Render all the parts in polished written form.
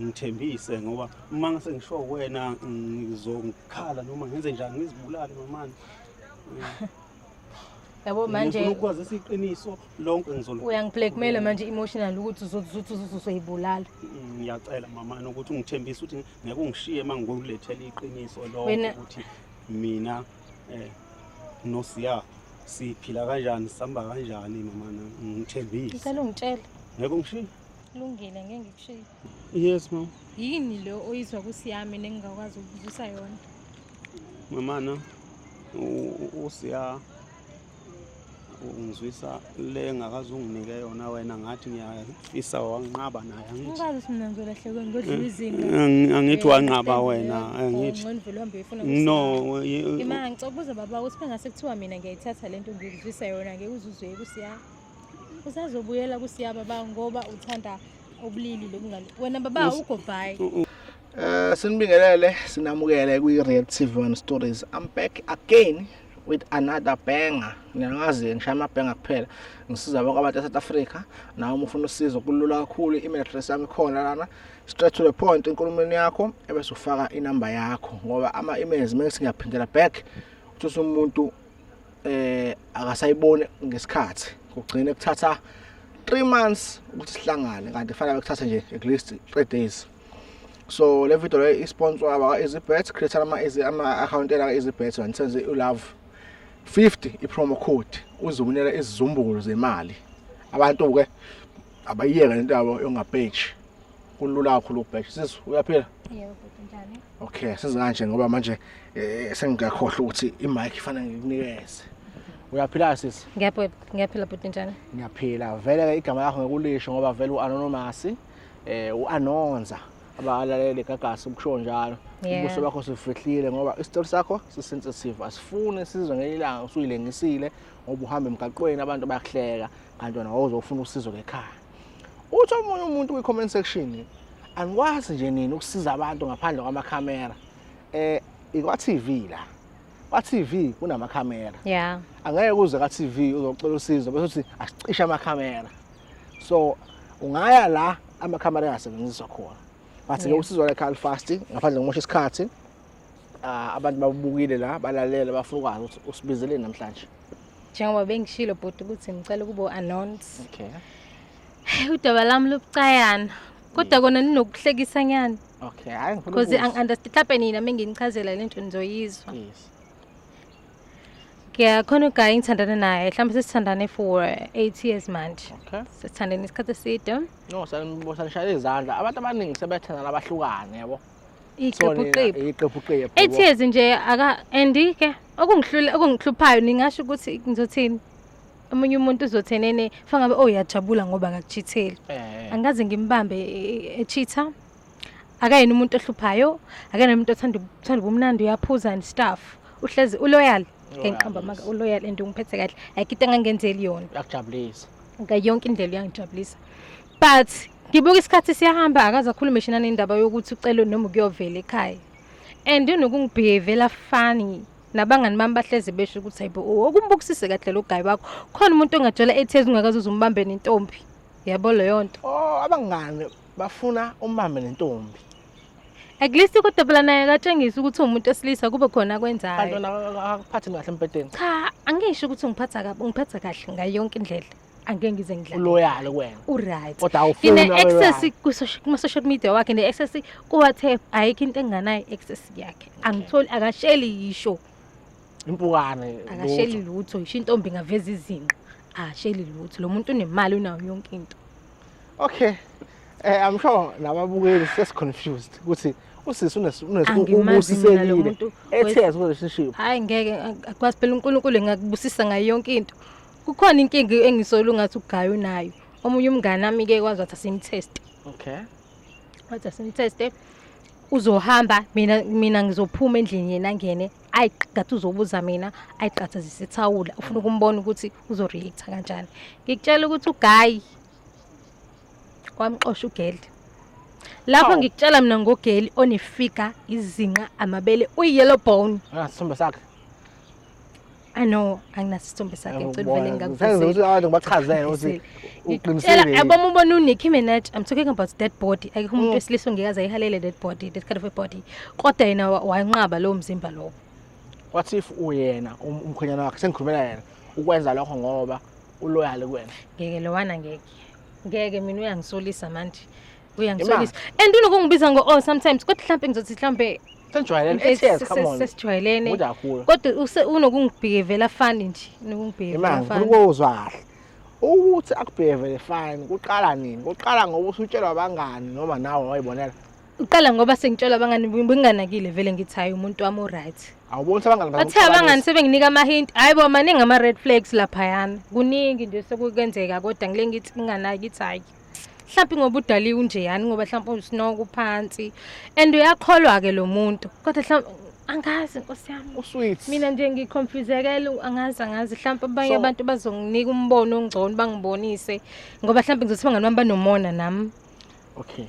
Ngithembise ngoba uma ngase ngisho kuwena ngizongikhala noma ngenze njani ngizibulale mamani. Yabo manje Ngifuna ukwazisa iqiniso lonke ngizol uyangiblackmail manje emotional ukuthi uzothi uzoyibulala. Ngiyacela mamani ukuthi ungithembise ukuthi ngeke ungishiye uma ngikulethela iqiniso lonke ukuthi mina noSiya siphila kanjani, sihamba kanjani mamana, ngithembise. Ngicela ungitshele. Ngeke ungishiye? Kulungile, ngeke ngikushiye. Yes mama. Yini lo oyizwa kuSiyami nengingakwazi ukuzwisa yona? Mamana, uSiya ungizwisa le ngakaze unginike yona wena, ngathi ngiyafisa wanqaba naye angithi. Ungazi ukuthi mina ngizolahleka ngodliwa izinto. Angithi wanqaba wena angithi. Ngcono vele uhambe uyofuna. No. Ima ngicela ukubuza baba ukuthi bengase kuthiwa mina ngiyayithatha lento ngikuzwisa yona ngeke uzuzwe kuSiya. Usazobuyela kuSiya baba ngoba uthanda ubulili lokungani. Wena baba ugobhayi. Sinibingelele, sinamukele kwi Real TV One Stories. I'm back again with another banger. Ngiyangazi ngishaya amabhenga kuphela. Ngisiza bonke abantu eSouth Africa. Nawe uma ufuna usizo kulula kakhulu, i-email address yami ikhona lana. Straight to the point enkulumeni yakho ebese ufaka inamba yakho ngoba ama-emails mase ngiyaphindela back uthi umuntu akasayiboni ngesikhathi. Kugcine kuthatha 3 months ukuthi sihlangane kanti kufanele kuthathe nje at least 3 days. So le video le isponsor aba EasyBet, create ama easy ama account ela EasyBet wanisenze ulove 50 ipromo code uzokunela izizumbulu zemali. Abantu ke abayiyeke lento yabo yongabheji. Kulula kakhulu ukubheja. Sisi uyaphila? Yebo bhuti, njani? Okay, size kanje ngoba manje sengiyakhohlwa ukuthi imic ifanele ngikunikeze. Uyaphila sisi? Ngiyaphila, ngiyaphila bhuti, njani? Ngiyaphila. Vele ke igama lakho ngekulisho ngoba vele uanonymous, uanonza abalaleli gagasi ukusho njalo. Ubuso bakho sifihlile ngoba isitori sakho sisensitive, asifuni sizwe ngelilanga usuyilengisile ngoba uhamba emgaqweni abantu bayakuhleka kanti wena wawuzofuna usizo ngekhaya. Uthi omunye umuntu kwi comment section anikwazi nje nini ukusiza abantu ngaphandle kwamakhamera. Ikwa TV la. Kwa TV kunamakhamera. Angeke uze ka TV uzocela usizo bese uthi asicishe amakhamera. So ungaya la amakhamera angasebenziswa khona. But ke usizo lwa fast ngaphandle kokumosha isikhathi. Abantu babukile la balalela bafuna ukwazi ukuthi usibizele namhlanje. Njengoba bengishilo bhuti ukuthi ngicela ukuba announce. Okay. Udaba lami lobucayana. Kodwa kona ninokuhlekisa nyana. Okay, hayi ngifuna. Because angi-understand mhlawumbe nina menginichazela lento nizoyizwa. Yes. Ngiyakhona uguy engithandana naye, mhlawumbe sesithandane for 8 years manje. Okay. Sesithandene isikhathi eside. No, sanishayela izandla. Abantu abaningi sebethandana abahlukane yabo. Iqephu qephu. Iqephu qephu. 8 years nje aka and ke okungihlula okungihluphayo ningasho ukuthi ngizothini. Omunye umuntu uzothenene fangabe oh uyajabula ngoba akakuchitheli. Angikaze ngimbambe echeater. Akayena umuntu ohluphayo, akayena umuntu othanda uthanda ubumnandi, uyaphuza and stuff. Uhlezi uloyal. Ngiqamba amanga, uloyal and ungiphethe kahle. Ayikho into engangenzeli yona. Uyakujabulisa. Ngayo yonke indlela uyangijabulisa. But ngibuka isikhathi siyahamba akaze akhulume shina nendaba yokuthi ucele noma ukuyovela ekhaya. And unokungibehave funny. Nabangani bami bahlezi besho ukuthi hayibo okumbukisise kahle lo guy wakho. Khona umuntu ongajola 8 years ungakaze uzumbambe nentombi. Yabo leyo nto. Oh, abangani bafuna umbambe nentombi. At least kodwa phela naye akatshengisa ukuthi uwumuntu wesilisa kube khona akwenzayo. Kanti wena akuphathi kahle embhedeni. Cha, angisho ukuthi ungiphatha kabi, ungiphatha kahle ngayo yonke indlela. Angeke ngize ngidlale. Uloyal kuwena. Uright. Kodwa awufuni Ngine access kuma social media wakhe, ne access ku WhatsApp, ayikho into enganayo access yakhe. Angitholi, akasheli yisho. Impukane. Akasheli lutho, yisho intombi ingaveza izinqa. Akasheli lutho. Lo muntu unemali, unayo yonke into. Okay. I'm sure nababukeli sesi confused ukuthi usisi Angimazi mina lo ubusisekile. muntu. 8 years relationship. Hayi ngeke akwazi phela uNkulunkulu engakubusisa ngayo yonke into. Kukhona inkinga engisola ungathi ugaya unayo. Omunye umngane nami ke kwazi wathi asimtest. Okay. Wathi asimtest. Uzohamba mina ngizophuma endlini yena angene. Ayiqatha uzobuza mina, ayiqathazise ithawula. Ufuna ukumbona ukuthi uzoreact kanjani. Ngikutshela ukuthi uGuy wamxosha ugeli. Lapho ngikutshela mina ngogeli onefika izinqa amabele uyi yellow bone. Ah, sithombe sakhe. I know anginaso isithombe sakhe, ngicela uvele Ngikubuza ukuthi abantu ngibachazele ukuthi uqinisile. Yabo uma ubona uNicki Minaj, I'm talking about that body. Akekho umuntu wesilisa ongekaze ayihalele that body, that kind of a body. Kodwa yena wanqaba lowo mzimba lowo. What if uyena umkhwenyana wakhe, sengikhulumela yena, ukwenza lokho ngoba uloyal kuwena? Ngeke lowana, ngeke. Ngeke, mina uyangisolisa manje. Uyangisolisa. And unokungibiza ngo oh sometimes, kodwa mhlambe ngizothi mhlambe Sejwayelene 8 years, come on. Sesijwayelene. Mude kakhulu. Kodwa unokungibhekevela fani nje, unokungibhekevela Imali, fani. ngifuna ukuzwa kahle. Ukuthi akubhekevele fine, kuqala nini? Kuqala ngoba usutshelwa abangani noma nawe wayibonela? Uqala ngoba sengitshelwa abangani, benginganakile vele, ngithi hayi, umuntu wami u-right. Awuboni ukuthi abangani Bathe abangani sebenginika ama-hint, hayi bo, maningi ama-red flags laphayana. Kuningi nje sekukwenzeka, kodwa ngile ngithi nginganaki, ngithi hayi. Mhlawumbe ngoba udaliwe unjeyani, ngoba mhlawumbe usinoko uphansi. And uyakholwa-ke lo muntu. Kodwa mhlawumbe angazi, Nkosi yami. Usweet. Mina nje ngiconfusekele, angazi mhlawumbe abanye abantu bazonginika umbono ongcono, bangibonise, ngoba mhlawumbe ngizothi abangani bami banomona nami. Okay.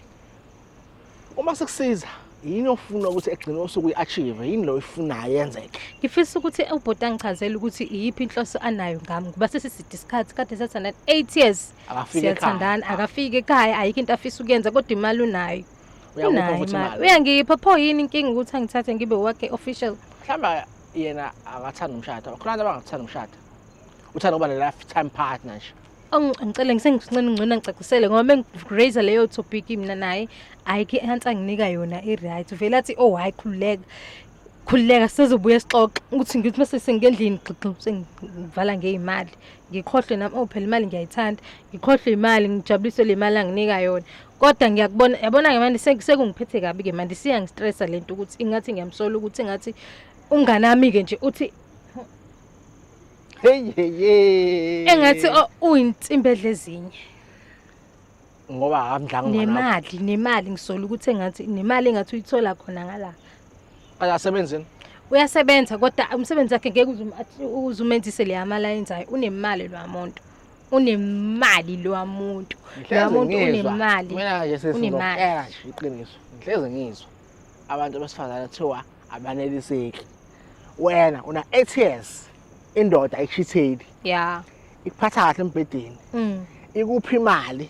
Uma sekusiza, yini ofuna ukuthi egcine usuku uyi-achieve? Yini lo oyifunayo yenzeke? Ngifisa ukuthi ubhuti angichazele ukuthi iyiphi inhloso anayo ngami, ngoba sesiside isikhathi kade sathandana, 8 years. Akafike ekhaya. Siyathandana, akafike ekhaya, ayikho into afisa ukuyenza, kodwa imali unayo. Uyakupha Unayo futhi imali. imali. Uyangipha, pho yini inkinga ukuthi angithathe ngibe wakhe official? Mhlawumbe yena akathanda umshado. Khona abantu abangathanda umshado. Uthanda ukuba ne-lifetime partner nje. Ngicela ngisengincane ngcono ngicacisele, ngoba mengiraise leyo topic mina naye ayikho i-answer anginika yona i-right. Uvele athi oh hayi, khululeka. Khululeka, sizobuya sixoxe, ukuthi ngithi mase sengendlini gxigxi sengivala ngeyimali. Ngikhohlwe nami, oh phela imali ngiyayithanda. Ngikhohlwe imali, ngijabuliswe le mali anginika yona. Kodwa ngiyakubona, yabona ke manje sekungiphethe kabi ke manje, siyangistressa lento ukuthi ingathi ngiyamsola, ukuthi ingathi umngane ke nje uthi Hey hey hey. Engathi oh, uyinsimbi edla ezinye. Ngoba akamdlanga umngane wakho. Nemali ngisola ukuthi engathi nemali engathi uyithola khona ngala. Akasebenzini. Uyasebenza, kodwa umsebenzi wakhe ngeke uze umenzise le mali ayenzayo. Unemali lo muntu. Unemali lo muntu. Lo muntu unemali. Mina nje Unemali. sesizokutshela nje iqiniso. Ngihleze ngizwa abantu besifazane kuthiwa abaneliseki. Wena una 8 years, indoda ayichitheli. Ikuphatha kahle embhedeni. Ikuphi imali?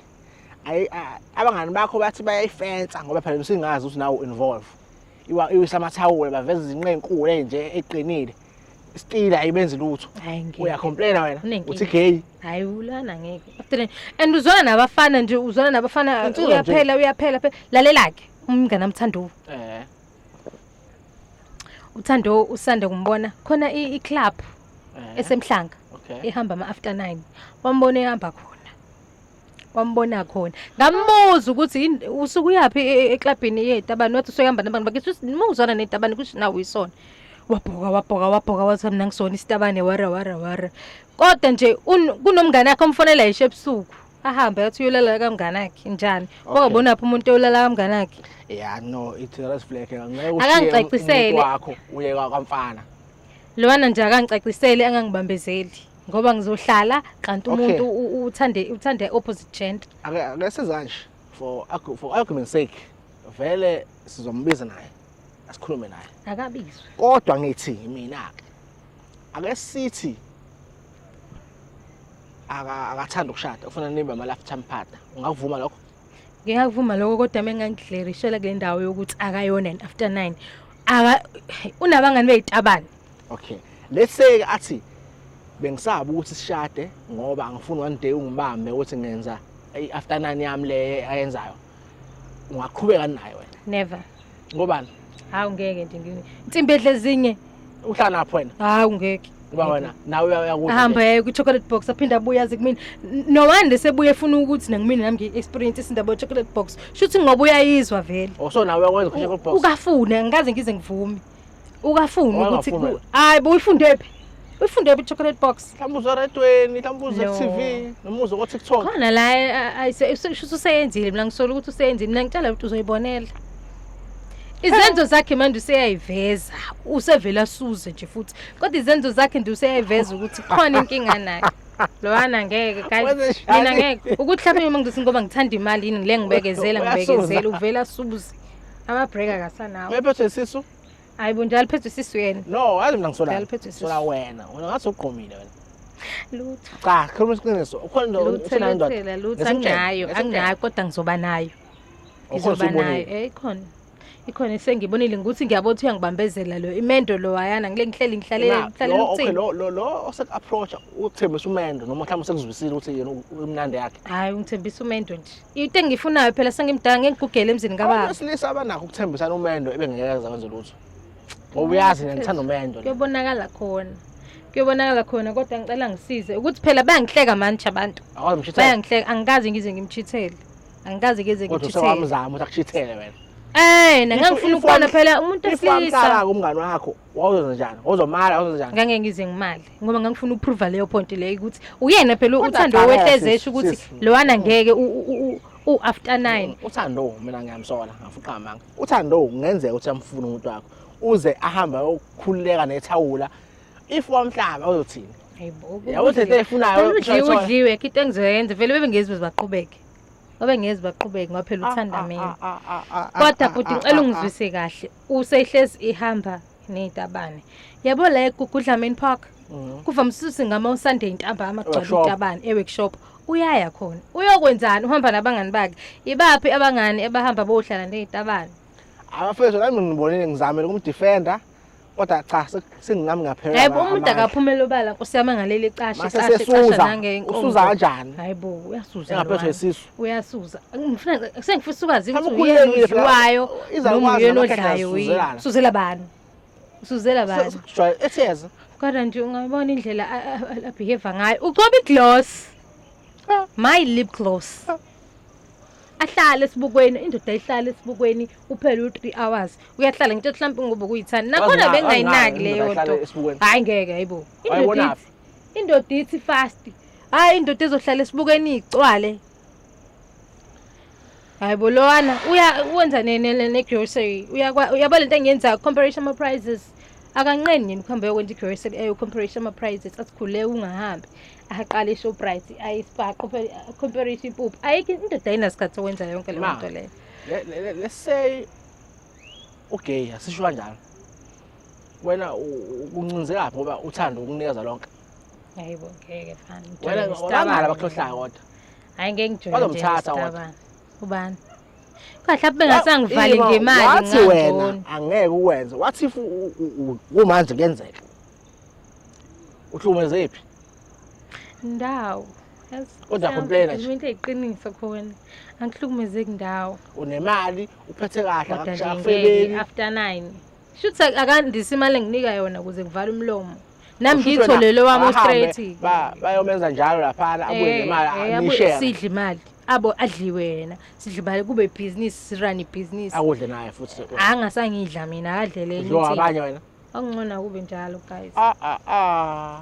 Abangani bakho bathi bayayifensa, ngoba phela usingazi ukuthi nawe involve. Iwa iwisa amathawula, baveza izinqe ezinkulu nje eqinile. Stila ayibenzi lutho. Hayi ngeke. Uyacomplaina wena. Unenkinga. Uthi gay. Hayi ulana ngeke. After and uzwana nabafana nje, uzwana nabafana. Insizwa nje. Uyaphela, uyaphela phela. Lalela ke, umngane amthando. Uthando usanda kumbona khona i-club esemhlanga. Ehamba ama after 9. Wambona ehamba khona. Wambona khona. Ngambuza ukuthi usuke uyapi eclubini yetabani, wathi usoyihamba nabangani bakhe. Uma uzwana netabani kusho nawe uyisona. Wabhoka, wabhoka, wabhoka, wathi mina ngisona isitabane, wara wara wara. Kodwa nje kunomngane wakhe omfonela yisho ebusuku. Ahambe athi uyolala kamngane wakhe njani? Wabona phi umuntu oyolala kamngane wakhe? Yeah, no, it's a red flag. Ngeke ushiye Akangicacisele. umuntu wakho uye kwamfana. Lwana nje akangicacisele, angangibambezeli, ngoba ngizohlala kanti umuntu uthande opposite gender. Ake senze nje for argument's sake, vele sizombiza naye. Asikhulume naye. Akabizwe. Kodwa ngithi mina ke, ake sithi akathanda ukushada, ufuna nibe ama lifetime partner. Ungakuvuma lokho? Ngingakuvuma lokho, kodwa mengangidlerishela kule ndawo yokuthi akayona an after 9. Aka unabangani beyitabane. Okay. Let's say athi bengisaba ukuthi sishade ngoba angifuni one day ungibambe ukuthi ngenza i-after 9 yami le ayenzayo. Ungaqhubeka naye wena? Never. Ngobani? Hawu ngeke nje ngini. Insimbi edla ezinye. Uhlala napho wena? Hawu ngeke. Ngoba wena nawe uyakudla. Ahamba yaye ku chocolate box, aphinde abuye aze kumina. No wonder sebuye efuna ukuthi nangimina nami ngi-experience isindaba ye chocolate box. Shuthi ngoba uyayizwa vele. Oh, so nawe uyakwenza ku chocolate box? Ukafune, angikaze ngize ngivume. Ukafune Why ukuthi ungafuni wena? Hayi bo, uyifunde phi? Uyifunde phi chocolate box? Mhlawumbe uzwa eradweni, mhlawumbe uzwa No. ku TV, noma uzwa ku TikTok. Khona la shuthi useyenzile, mina ngisola ukuthi useyenzile. Mina ngitshela ukuthi uzoyibonela. Izenzo zakhe manje useyayiveza, usevela asuze nje futhi. Kodwa izenzo zakhe nje useyayiveza ukuthi khona inkinga naye. Lowana ngeke guys, Wenze njani? mina ngeke. Ukuthi mhlawumbe uma ngizothi ngoba ngithanda imali yini ngile ngibekezela, Uyasuza. ngibekezela, uvela asuze. Ama break akasanawo. Uyaphethwe isisu? Hayi bo, njalo phethwe isisu yena. No, yazi mina ngisola. Njalo phethwe isisu. Sola wena. Wena ngathi ugqomile wena. Lutho. Cha, khuluma iqiniso. Ukhona indoda Lutho usenayo indoda. lutho lutho Ngesimtshele, anginayo, ngesimtshele. anginayo kodwa ngizoba nayo. Ukhona Ngizoba nayo. usubonile. Eh ikhona. Ikhona sengibonile ukuthi ngiyabona ukuthi uyangibambezela lo. Imendo lo wayana ngile ngihleli ngihlalela Na, ngihlalela lo okay ukuthini. lo osek-approach ukuthembisa umendo noma mhlawumbe usekuzwisile ukuthi yena umnandi yakhe. Hayi ungithembisa umendo nje. Into engiyifunayo phela sengimdala ngeke ngigugele emzini Abantu kababa. besilisa abanakho ukuthembisana umendo ebengeke akwenze lutho. Ngoba uyazi yena ngithanda umendo. Kuyobonakala khona. Kuyobonakala khona kodwa ngicela ngisize ukuthi phela bayangihleka manje abantu. Akwazi umshithele. Bayangihleka angikaze ngize ngimchithele. Angikaze ngize Kodwa ngimchithele. usewamzama ukuthi akuchithele wena. Eh, na If- ngangifuna if ukubona wam- phela umuntu If wesilisa. wamqala-ke umngani wakho wawuzenza njani? Wawuzomala wawuzenza njani? Ngangeke ngize ngimali ngoba ngangifuna ukuprova leyo point leyo ukuthi uyena phela Kodwa uthando cha, wehleze sis, esho ukuthi sis. lowana ngeke u after 9. Uthando mina ngiyamsola ngafuqa amanga. Uthando kungenzeka ukuthi amfune umuntu wakho uze ahambe ayokhululeka nethawula. If wamhlaba uzothini? Hayibo. Yabo ukuthi into eyifunayo Udliwe ushayithola. udliwe into engizoyenza vele bebengezi baqhubeke. Babengezi baqhubeke ngoba phela uthanda mina. Kodwa bhuti ngicela ungizwise kahle. Usehlezi ihamba nezitabane. Yabo la eGugudlamini Park. Kuvamise ukuthi ngama uSunday ntambama kugcwala Workshop. itabane e-workshop. Uyaya khona. Uyokwenzani? Uhamba nabangani bakhe. Ibaphi abangani abahamba bohlala nezitabane? Abafethu nami ngibonile ngizamele ukumdefenda kodwa cha sengingami ngaphela. Hayibo umuntu akaphumele obala Nkosi yami ngaleli cashe Mase cashe cashe sesuza nangenkomo. usuza kanjani? Hayibo uyasuza. Engaphethwe lowana. isisu. Uyasuza. Ngifuna sengifisa ukwazi Mhlawumbe ukuthi uyena ukhululekile phela, odliwayo noma izakwazi uyena namakhehla odlayo yini. asuzelana. Usuzela bani? Usuzela bani? Sejwayele ethiyeza. Kodwa nje ungayibona indlela abehave ngayo. Ugcoba igloss. My lip gloss. Ahlale esibukweni, indoda ayihlale esibukweni uphele u3 hours. Uyahlala ngitsho mhlawumbe ngoba kuyithani. Nakhona Wazi bengayinaki wazi leyo indoda nto. ayihlale esibukweni. Hayi ngeke hayibo. Indoda Wayibonaphi? ithi fast. Hayi indoda ezohlala esibukweni igcwale. Hayibo lowana uya wenza ne ne ne grocery. Uyabona lento engiyenzayo comparison ama prices. Akanqeni yena ukuhamba yokwenza i-grocery eyo comparison ama prices asikhuleke ungahambi. Aqale iShoprite ayiSpar comparison impuphu. Ayikho indoda ayinasikhathi sokwenza yonke leyo Ma. nto leyo. Let's say ugay asisho kanjalo. Wena uncinzekaphi ngoba uthanda ukunikeza lonke. Hayibo ngeke fana. Wena wabangala abakuhlohlayo kodwa. Hayi ngeke ngijole nje Bazomthatha kodwa. nesitabane. Ubani? Kahle lapho bengasangivali Ima, ngemali Wathi wena ngangcono. angeke uwenze. Wathi if kumanje kuyenzeka. Uhlukumezephi? Ndawo. Yazi, Kodwa Sam, complain nje. Into eyiqiniso khona. Angihlukumezeki ndawo. Unemali, uphethe kahle, Kodwa nje ngeke akufebeli. after 9. Shuthi akandisa imali enginika yona ukuze ngivale umlomo. Nami Usho ukuthi ngiyitholele wena wami ahambe, straight. Bayomenza njalo laphana abuye nemali abuye nishare. sidle imali. Abo adliwe yena. Sidle imali kube ibhizinisi, sirun ibhizinisi. Akudle naye futhi. Angasangidla mina akadlele Udliwa abanye wena. Okungcono kube njalo guys. Ah ah ah.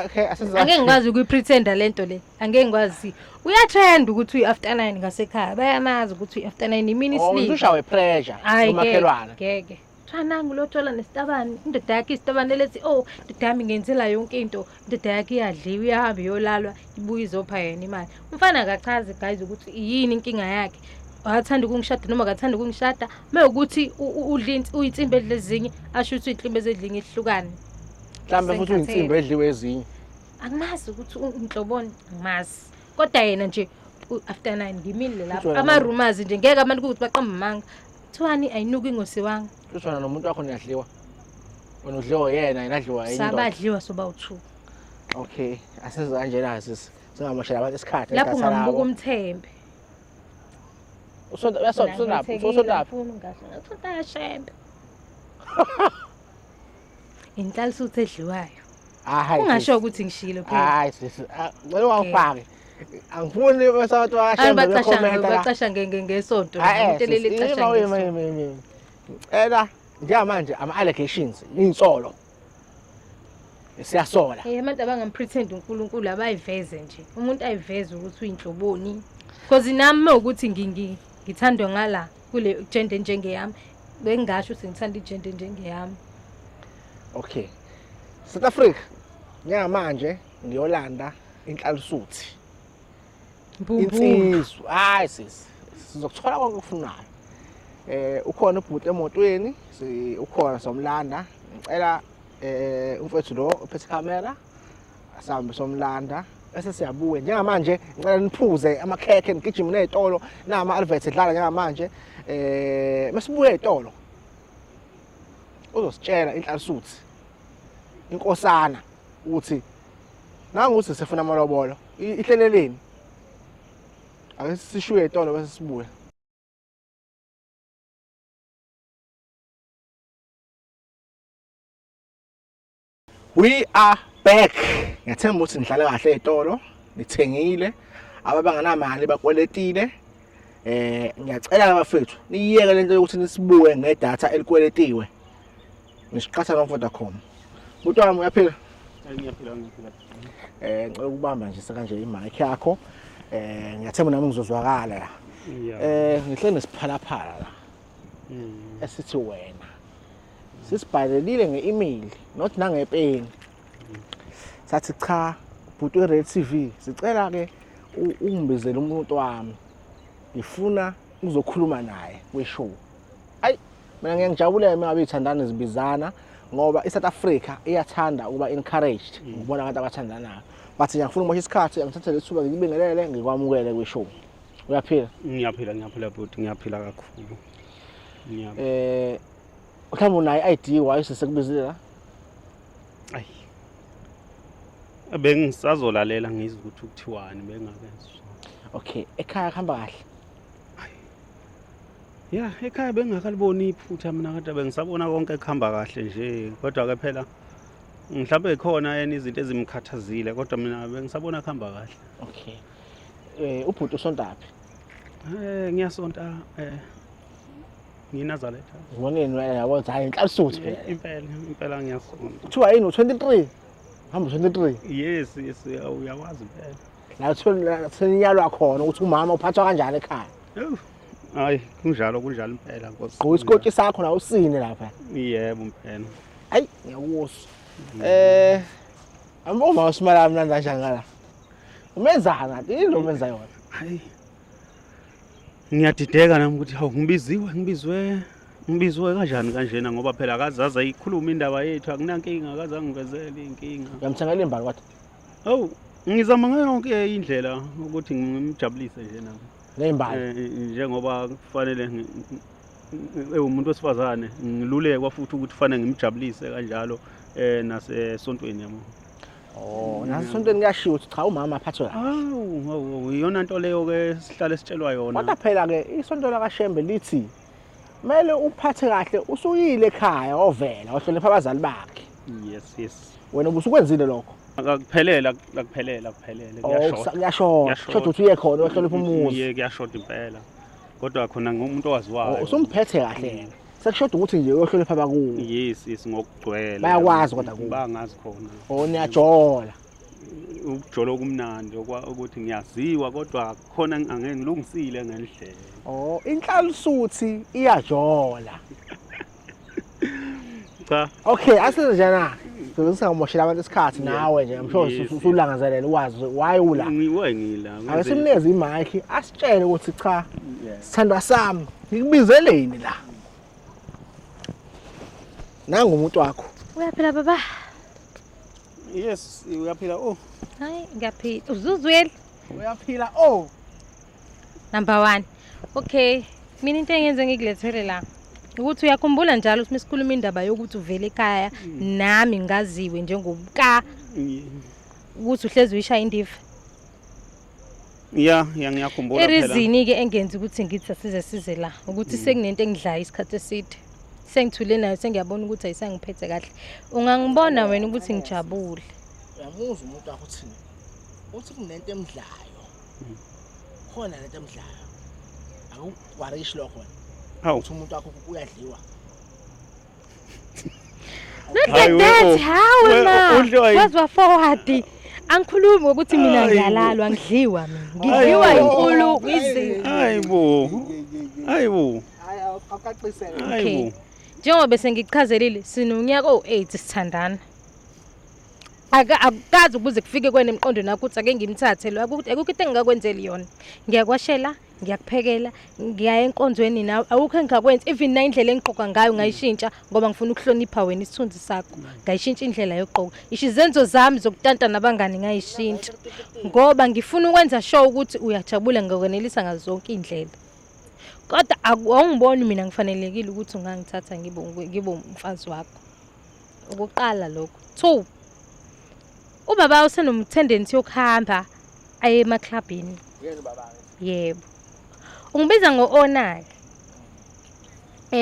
Okay, asenza. Angeke ngikwazi ukuyipretenda lento le. Angeke ngikwazi. Uyatrend ukuthi uyi-after 9 ngasekhaya. Bayamazi ukuthi uyi-after 9 imini Oh, sleep. ushawe pressure Hayi umakhelwane. ngeke. Kuthiwa nangu lotshola nesitabane. Indoda yakhe isitabane lethi oh indoda yami ngenzela yonke into. Indoda yakhe iyadliwa iyahamba iyolalwa ibuye izopha yena imali. Umfana akachazi guys ukuthi yini inkinga yakhe. Akathanda ukungishada noma akathanda ukungishada. Mewukuthi udla uyinsimbi edla ezinye asho ukuthi uyinsimbi ezedlinye ihlukane. Mhlambe futhi uyinsimbi edliwe ezinye. Angimazi ukuthi unhloboni angimazi. Kodwa yena nje after 9 ngimile lapho. Futhi wena Ama rumors nje ngeke abantu ukuthi baqamba amanga. Kuthiwani ayinuki ingosiwanga. Futhi wena nomuntu wakho niyadliwa. Wena udliwa yena, yena adliwa yindoda. Sabadliwa soba u2. Okay, asenza kanjena sisi. Singamoshela abantu isikhathi. Lapho nedatha ungambuka labo. umthembe. Usonta uyasonta usonta usonta. Usonta kashembe. Inhlalisuthi edliwayo. Ah hayi. Ungasho ukuthi ngishilo phela. Hayi sisi. Ngicela ungawufaki. Angifuni bese abantu bakashembe Abantu bekhomenta la. bacasha ngesonto. Hayi, Umuntu elele ecasha ngesonto. Ela njengamanje ama allegations insolo. Siyasola. Eh abantu abangampretend uNkulunkulu abayiveze nje. Umuntu ayiveze ukuthi uyinhloboni. Because nami mawukuthi ngithandwa ngala kule gender njengeyami bengingasho ukuthi ngithanda igender njengeyami. Okay. South Africa njengamanje ngiyolanda inhlalisuthi. Mbumbulu. Insizwa. Hayi sisi. Sizokuthola konke okufunayo. Ukhona ubhuti emotweni, ukhona somlanda. Ngicela umfowethu lo ophethe camera asambe somlanda bese siyabuya. Njengamanje ngicela niphuze amakhekhe, nigijime nezitolo, nama adverts edlala njengamanje. Masibuye ezitolo uzositshela inhlalisuthi inkosana ukuthi nangu uthi sifuna amalobolo, ihleleleni. Ake sishuye ezitolo bese sibuya. We are back. Ngiyathemba ukuthi nidlala kahle ezitolo, nithengile, ababanganamali bakweletile. Ngiyacela bafethu niyeke lento yokuthi nisibuke ngedatha elikweletiwe. Nisiqhatha no Vodacom. Bhuti wami uyaphila? Ngiyaphila, ngiyaphila. Ngicela ukubamba nje sekanje imic yakho. Ngiyathemba nami ngizozwakala la. Ngihle nesiphalaphala la. Esithi wena sisibhalelile nge-email not nangepeni. Sathi cha bhuti we-Red TV, sicela ke ungibizele umuntu wami, ngifuna ukuzokhuluma naye kwi-show. Ayi mina ngiyangijabulela uma ngabe iy'thandani zibizana, ngoba i-South Africa iyathanda ukuba encouraged ukubona abantu abathandanayo. But ngiyafuna ukumosha isikhathi, angithathele ithuba ngikubingelele, ngikwamukele kwi-show. Uyaphila? Ngiyaphila, ngiyaphila bhuti, ngiyaphila kakhulu. Mhlawumbe unayo i-ID why sesekubizile la? Ayi. Bengisazolalela ngizwe ukuthi kuthiwani, bengakezwa. Okay, ekhaya kuhamba kahle? Ya, ekhaya bengakaliboni iphutha mina, kodwa bengisabona konke kuhamba kahle nje. Kodwa ke phela mhlawumbe khona yena izinto ezimkhathazile, kodwa mina bengisabona kuhamba kahle. Okay. Ubhuti usontaphi? Ngiyasonta ngiNazaretha. Ngiboneni wena, yabo hayi inhlalisuthi phela. Impela, impela ngiyasonta. Kuthiwa yini u23? Hamba u23. Yes, yes, uyawazi impela. La seninyalwa khona ukuthi umama uphathwa kanjani ekhaya. Hayi, kunjalo, kunjalo impela Nkosi. Gqoka isikotshi sakho la usine lapha. Yebo impela. Hayi, ngiyakuzwa. Uma usimala mnandi kanjani ngala? Umenzani kanti? Yini lo umenza yona? Hayi. Ngiyadideka nami ukuthi hawu ngibizwe kanjani kanjena, ngoba phela akazazi ayikhuluma indaba yethu, akunankinga, akaze angivezele inkinga. Uyamthengela imbali kodwa? Hawu, ngizama ngayo yonke indlela ukuthi ngimjabulise nje nami. Ngezimbali. Njengoba kufanele umuntu wesifazane ngilulekwa futhi ukuthi kufanele ngimjabulise kanjalo nasesontweni yami. Oh, nasesontweni kuyashiwo ukuthi cha umama aphathwe kahle. Hawu, hawu, iyona nto leyo ke sihlale sitshelwa yona. Kodwa phela ke isonto lakaShembe lithi kumele uphathe kahle usuyile ekhaya ovela ohlonipha abazali bakhe. Yes, yes. Wena ubusukwenzile lokho? Akuphelele, akuphelele, akuphelele, Oh, kuyashoda. kuyashoda. Kuyashoda. Kusho ukuthi uye khona uyohlonipha umuzi. Iye, kuyashoda impela. Kodwa khona ngumuntu owaziwayo. Oh, usumphethe kahle yena. Sekushoda ukuthi nje uyohlonipha abakubo. Yes, yes, ngokugcwele. Bayakwazi kodwa kubo. Bangazi khona. Oh, niyajola. Ukujola okumnandi ukuthi ngiyaziwa kodwa khona angeke ngilungisile ngendlela. Oh, inhlalisuthi iyajola. Cha. Okay, asize nje na. Singamoshela abantu isikhathi nawe nje, I'm sure Yes, yes. usulangazelela ukwazi why ula. Ngiwe ngila. Ake simnikeze imic asitshele ukuthi cha Yeah. sithandwa sami ngikubizeleni la. Nangu umuntu wakho. Uyaphila baba? Yes, uyaphila. Oh. Hayi, ngiyaphila. Uzuzwele? Uyaphila. Oh. Number 1. Okay, mina into engenze ngikulethele la ukuthi uyakhumbula njalo ukuthi mesikhuluma indaba yokuthi uvele ekhaya nami ngaziwe njengomka ukuthi uhlezi uyishaya indiva. Ya, ya ngiyakhumbula phela. Irizini ke engenza ukuthi ngithi asize size la ukuthi sekunento engidlayo isikhathi eside. Sengithule nayo sengiyabona ukuthi ayisangiphethe kahle. Ungangibona wena ukuthi ngijabule. Uyamuzwa umuntu wakho uthini? Uthi kunento emdlayo. Khona lento emdlayo. Akuwarishi lokho wena. Hawu. Uthi umuntu wakho uyadliwa. Not Hayi, like that. Hawe ma. Udliwa yini? Wezwa forward. Angikhulumi ngokuthi mina Hayi, ngiyalalwa, ngidliwa mina. Ngidliwa Hayi, inkulu izinto. Hayibo. Hayibo. Hayi awuqaqisele. Hayibo. Njengoba bese ngichazelile sinonyaka o8 sithandana. Akukazi ukuze kufike kwena emqondweni wakho ukuthi ake ngimthathe lo, akukho into engingakwenzeli yona. Ngiyakwashela, ngiyakuphekela, ngiyaya enkonzweni nawe, awukho engingakwenza. Even na indlela engigqoka ngayo ngayishintsha ngoba ngifuna ukuhlonipha wena, isithunzi sakho. Ngayishintsha indlela yokugqoka, isho izenzo zami zokutanta nabangani ngayishintsha ngoba ngifuna ukwenza sure ukuthi uyajabula, ngikwenelisa ngazo zonke iy'ndlela. Kodwa awungiboni mina ngifanelekile ukuthi ungangithatha ngibe umfazi wakho. Okokuqala lokho. 2, ubaba usenomtendency yokuhamba aye emaklabhini. Yena ubaba? Yebo. Ungibiza ngo-ona-ke.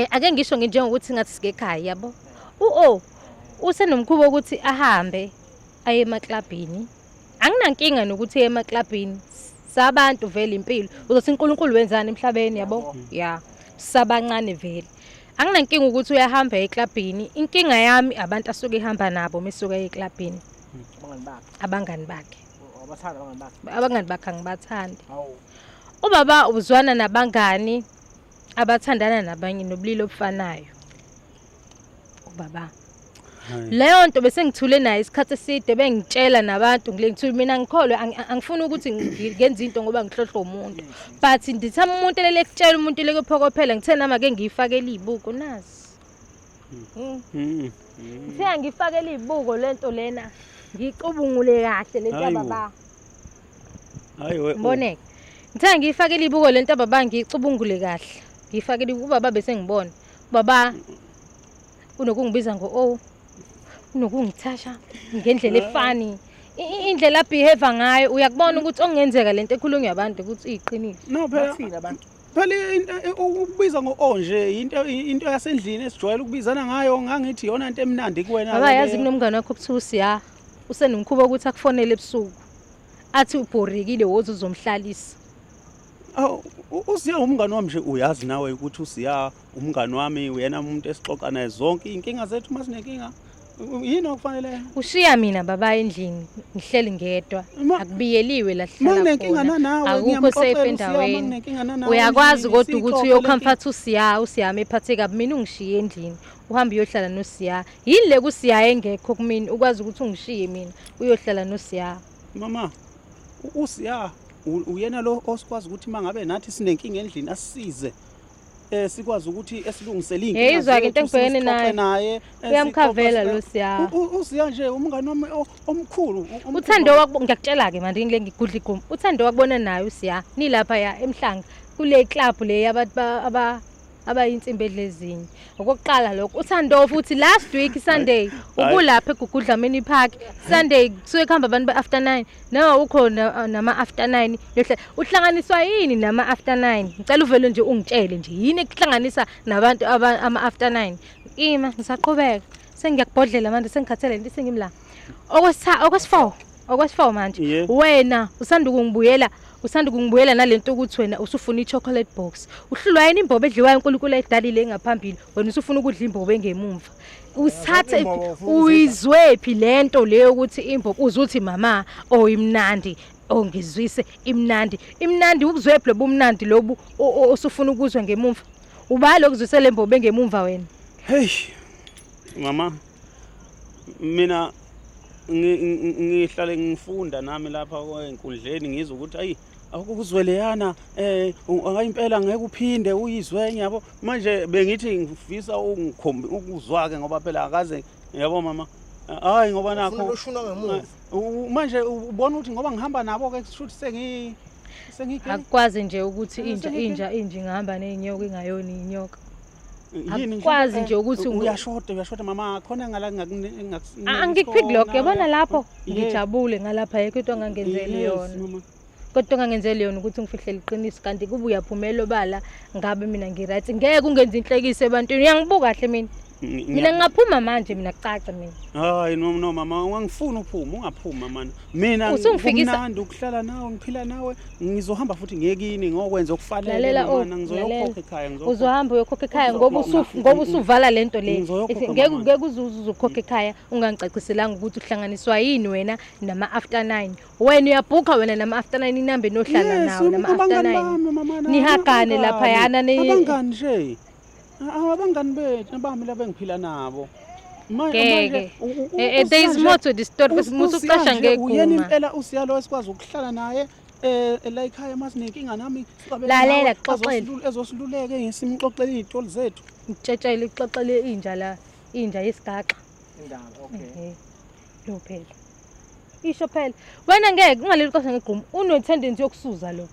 Ake ngisho njengokuthi ngathi sikekhaya, yabo. U-O usenomkhuba wokuthi ahambe aye emaklabhini. Anginankinga nokuthi aye emaklabhini. Sabantu vele impilo. Uzothi uNkulunkulu wenzani emhlabeni, yabo? Ya. Sabancane vele. Anginankinga ukuthi uyahamba eklabhini. Inkinga yami abantu asuke ehamba nabo mesuka eklabhini. Abangani bakhe. Abangani bakhe. Abathanda abangani bakhe. Abangani bakhe angibathandi. Hawu. Ubaba uzwana nabangani abathandana nabanye nobulili obufanayo. Ubaba. Leyo nto bese ngithule naye isikhathi eside, bengitshela nabantu ngile ngithule mina ngikholwe, angifuni ukuthi ngenze into ngoba ngihlohlwa umuntu. But ndithama umuntu elele kutshela umuntu eleke phokophela, ngithe nami ake ngiyifakele izibuko nazi. Ngithe angifakele izibuko lento lena, ngicubungule kahle lento yababa. Hayi we. Ngiboneke. Ngithe ngiyifakele ibuko lento baba, ngicubungule kahle. Ngiyifakele ubaba bese ngibona. Baba unokungibiza ngo-O, unokungithasha ngendlela efani. Indlela abehave ngayo uyakubona ukuthi okungenzeka lento ekhulunywa abantu ukuthi iyiqiniso. No phela Bathini abantu? Phela ukubiza ngo-O nje into yasendlini esijwayele ukubizana ngayo, ngangithi iyona into emnandi kuwena. Baba, yazi kunomngane wakho okuthiwa uSiya, usenomkhuba ukuthi akufonele ebusuku athi ubhorekile, woza uzomhlalisa. Awu, uSiya umngane wami nje, uyazi nawe ukuthi uSiya umngane wami, uyena umuntu esixoxa naye zonke iy'nkinga zethu uma sinenkinga. Yini okufanele? Ushiya mina baba endlini ngihleli ngedwa, akubiyeliwe la Uma sihlala nginenkinga khona, nanawe, akukho ngiyamxoxela safe uSiya, uma endaweni. nginenkinga nanawe Uyakwazi endlini, kodwa siyixoxe ukuthi le nkinga. uyocomfort uSiya, uSiya ephathe kabi, mina ungishiye endlini uhambe uyohlala noSiya. Yini le kuSiya engekho kumina ukwazi ukuthi ungishiye mina uyohlala noSiya? Mama, uSiya uyena lo osikwazi ukuthi mangabe nathi sinenkinga endlini asisize. Sikwazi ukuthi esilungisele iy'nkinga Hey, izwa-ke into zethu, engibhekene sixoxe nayo. naye, Uyamkhavela sixoxe lo Siya. uSiya nje umngane wami omkhulu, omkhulu. Uthando ngiyakutshela-ke manje ngile ngigudla iguma. Uthando wakubona naye uSiya nilapha ya eMhlanga kule club le yabantu abayinsimbi edlezinye. Okokuqala lokho. Uthando futhi last week Sunday ubulapha eGugudlamini Park. Sunday kusuke kuhamba abantu ba-after 9. Nawe ukhona nama after 9. Uhlanganiswa yini nama after 9? Ngicela uvele nje ungitshele nje yini ekuhlanganisa nabantu ama after 9. Ima ngisaqhubeka. Sengiyakubhodlela manje, sengikhathele into sengimla. Okwesi-4 manje. Wena usanda ukungibuyela nalento ukuthi wena usufuna i-chocolate box. Uhlulwa yini imbobo edliwayo uNkulunkulu ayidalile engaphambili, wena usufuna ukudla imbobo engemumva. Usithathe Imbobo ufuna ukuzidla. uyizwephi lento leyo ukuthi imbobo uzuthi mama oh imnandi, oh ngizwise imnandi. Imnandi ubuzwephi lobumnandi lobu osufuna ukuzwa ngemumva? Ubani lokuzwise le mbobo engemumva wena? Hey mama, mina ngihlale ngifunda nami lapha enkundleni, ngizwe ukuthi ayi akuzweleyana, hayi impela ngeke uphinde uyizwe, yabo. Manje bengithi ngifisa ukuzwa ke ngoba phela akaze, yabo mama, hayi ngoba Ufuna nakho loshuna ngemuva. Manje ubona ukuthi ngoba ngihamba nabo ke kusho ukuthi sengigay. Akukwazi nje ukuthi inja ingahamba ney'nyoka ingayona inyoka. Yini nje, Akukwazi nje ukuthi uyashoda mama, khona ngala Angikuphiki lokho, yabona lapho Yeah. ngijabule ngalapha, ayikho into ongangenzeli Yes, yona. mama. Kodwa ongangenzeli yona ukuthi ngifihlele iqiniso, kanti kube uyaphumela obala ngabe mina ngi-right. Ngeke ungenze inhlekise ebantwini, uyangibuka kahle mina. Mina ngingaphuma manje, mina kucaca mina. Hayi no no mama, ungangifuni uphume, ungaphumi mama. Mina kumnandi ukuhlala nawe, ngiphila nawe, ngizohamba futhi ngiye kini ngokwenza okufanele Lalela, mama, oh, ngizoyokhokha lalela. ekhaya, ngizoyokhokha. Uzohamba uyokhokha ekhaya ngoba usuvala lento le. Ngizoyokhokha, Ethi, ngeke mama. ngeke uze uzokhokha ekhaya ungangicaciselanga ukuthi uhlanganiswa yini wena nama after 9. Wena uyabhukha wena nama after 9 inambe nohlala Yes, nawo nama after abangani 9. bami, mama, Nihagane laphayana abangani nje. Abangani bethu bami laba engiphila nabo. Ngeke. There is more to the story futhi musu ucasha Uyena ngeguma. impela uSiyalo esikwazi ukuhlala naye la ekhaya masinenkinga nami sixabene Lalela, nawe, kuxoxele. Ezosiluleke simxoxele iy'tori zethu. Ngitshetshele ixoxele inja la, inja yesigaxa. Indaba, okay. Ehhe. Lo phela. Isho phela. Wena ngeke ungaleli ucasha ngeguma. Une tendency yokusuza lo.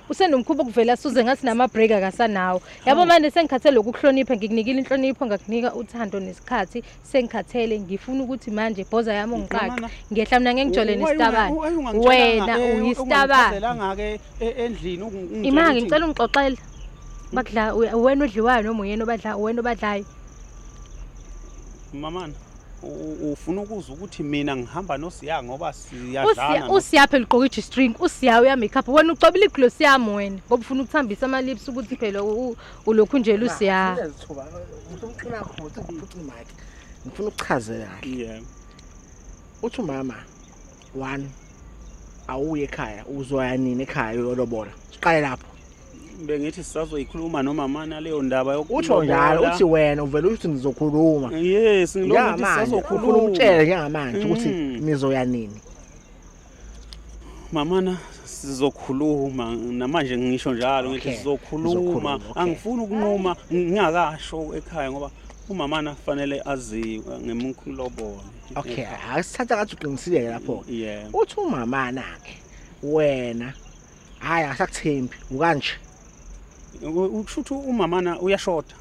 Usenomkhuba okuvela asuze ngathi nama break akasanawo. Yabo manje sengikhathele ukukuhlonipha, ngikunikile inhlonipho, ngakunika uthando nesikhathi, sengikhathele ngifuna ukuthi manje bhoza yami ungiqaqe. Mamana, Ngiyehla mina ngeke ngijole nesitabane. Wena uyisitabane. Ungangitshela endlini ungitshela Imake ukuthi- ngicela ungixoxele. Bakudla wena odliwayo noma uyena obadla wena obadlayo. Mamana, ufuna ukuzwa ukuthi mina ngihamba noSiya ngoba siyadlana. Usiya usiya phela ugqoka i-G-string, usiya uya makeup. Wena ucobile igloss yami wena ngoba ufuna ukuthambisa ama lips ukuthi phela ulokhu nje lusiya. Lezithuba, uthi umqina kakhulu, uthi ngiphuce imic. Ngifuna ukuchazela kahle. Yeah. Uthi umama, one, awuye ekhaya, uzoya nini ekhaya uyolobola? Siqale lapho. Bengithi sisazoyikhuluma nomamana leyo ndaba Utsho njalo, yokulobola. uthi wena uvele uthi nizokhuluma. Yes, ngilokhu ngithi Njengamanje, ufuna sisazokhuluma. umtshele njengamanje ukuthi nizoya nini. Mamana, sizokhuluma namanje ngisho njalo ngithi Okay, sizokhuluma. nizokhuluma, okay. Angifuni ukunquma ngingakasho ekhaya ngoba umamana kufanele aziwe ngemkhulobolo. Okay, asithatha ngathi uqinisile lapho. Yeah. Uthi umama ke wena hayi akasakuthembi ukanje. Ukusho ukuthi umamana uyashoda,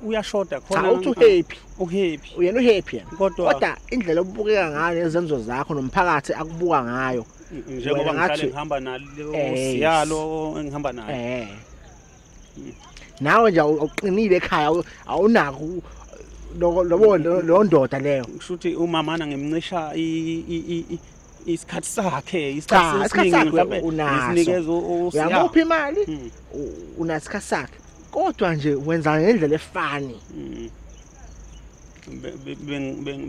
uyashoda Cha khona. uthi uhappy, Uhappy. uyena uhappy yena. Kodwa Kodwa indlela obukeka ngayo nezenzo zakho nomphakathi akubuka ngayo. njengoba wena ngihlale ngihamba nalo siyalo engihamba naye. Nawe nje awuqinile ekhaya awunako lobo lo ndoda leyo. Kusho ukuthi umamana ngimncisha isikhathi sakhe, Cha, isikhathi isikhathi esiningi sakhe mhlawumbe unaso. ngisinikeza uSiya. Uyamupha imali, unasikhathi sakhe. Kodwa nje wenza ngendlela efani.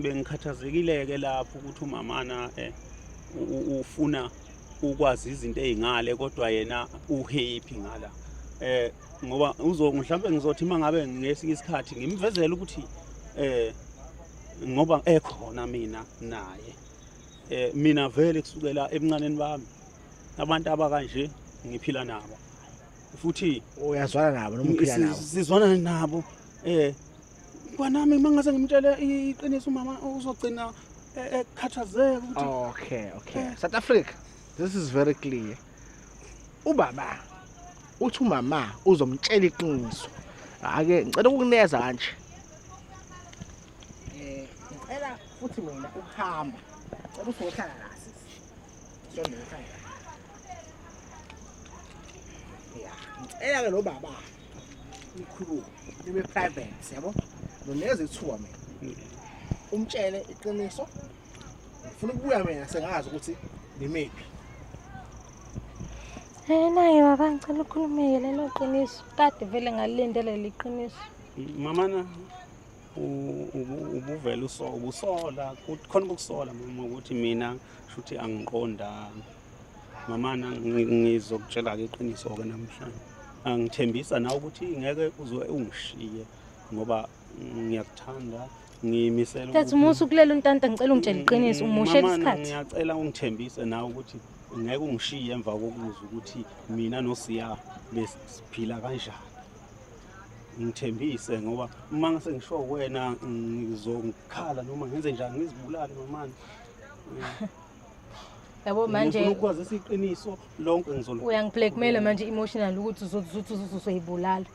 Bengikhathazekile ke lapho ukuthi umamana ufuna ukwazi izinto ezingale kodwa yena uhappy ngala. Ngoba mhlawumbe ngizothi mangabe ngesinye isikhathi ngimvezele ukuthi ngoba ekhona mina naye. Mina vele kusukela ebuncaneni bami abantu abakanje ngiphila nabo. Futhi uyazwana nabo noma uphila nabo. Sizwana nabo. Kwanami mangase ngimtshele iqiniso umama uzogcina ekhathazeka ukuthi Okay, okay. South Africa, this is very clear. Ubaba uthi umama uzomtshela iqiniso. Ake ngicela ukukuneza kanje. Ngicela futhi mina ukuhamba. Ngicela uzohlala la sisi. Sondela ekhaya. Yeah, ngicela ke lo baba nikhulume nibe private, yabo? Noneza ithuba mina. Umtshele iqiniso. Ngifuna ukubuya mina sengazi ukuthi nimephi. Naye baba ngicela ukhulumeke lelo qiniso. Kade vele ngalindele leqiniso. Mamana ubuvela usola khona ukusola mama ukuthi mina shuthi angiqondanga. Mamana ngizokutshela ke iqiniso ke namhlanje. Angithembisa nawe ukuthi ngeke uze ungishiye ngoba ngiyakuthanda ngiyimisela. Thatha umusu kulela untanta ngicela ungitshele iqiniso umushela isikhathi. Ngiyacela ungithembise nawe ukuthi ngeke ungishiye emva kokuzwa ukuthi mina noSiya besiphila kanjani. Ngithembise ngoba uma ngase ngisho kuwena ngizokhala noma ngenze njani ngizibulale mamana. Yabo manje ngifuna ukwazisa iqiniso lonke ngizolo. Uyangiblackmail manje emotional ukuthi uzothi uzoyibulala.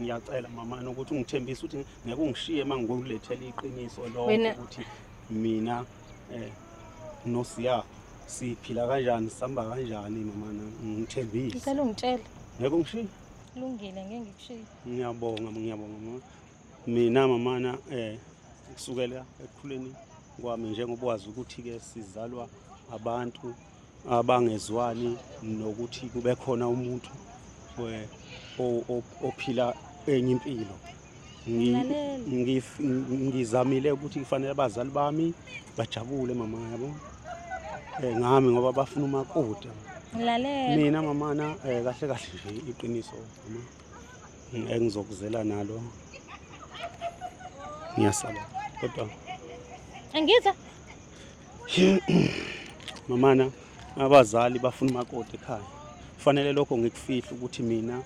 Ngiyacela mamana ukuthi ungithembise ukuthi ngeke ungishiye mangikulethela iqiniso lonke ukuthi mina noSiya siphila kanjani sihamba kanjani mamana ngithembise. Ngicela ungitshele. Ngeke ungishiye? Kulungile ngeke ngikushiye. Ngiyabonga ngiyabonga mama. Mina mamana kusukela ekukhuleni kwami njengoba wazi ukuthi ke sizalwa abantu abangezwani nokuthi kube khona umuntu ophila enye impilo. Ngizamile ukuthi kufanele abazali bami bajabule mama yabo ngami ngoba bafuna umakoti. Ngilalela. Mina mamana kahle kahle nje iqiniso mama engizokuzela nalo. Ngiyasaba kodwa Angizwa. Mamana, abazali bafuna umakoti ekhaya. Kufanele lokho ngikufihle ukuthi mina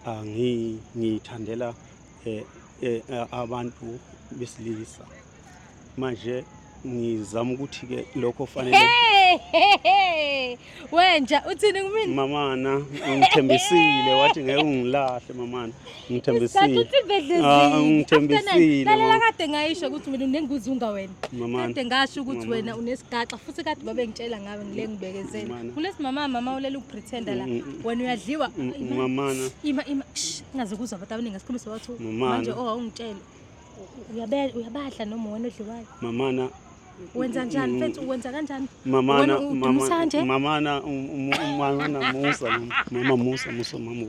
angi ngithandela abantu besilisa. Manje ngizama ukuthi ke lokho fanele. Wenja uthini kumina? Mamana, ngithembisile wathi ngeke ungilahle mamana. Ngithembisile. Ah, ngithembisile. Lalela kade ngayisho ukuthi mina unenguzunga wena. Kade ngasho ukuthi wena unesigaxa futhi kade babengitshela ngawe ngile ngibekezela. Unesimama mama ulela ukupretenda la. Wena uyadliwa. Mamana. Ima ima ngaze kuzwa abantu abaningi asikhuluma wathi manje oh awungitshele. Uyabadla noma wena odliwayo? Mamana wenza njani mfethu, wenza kanjani? Mamana, mamana, mamana, Musa, mama Musa, Musa, mama.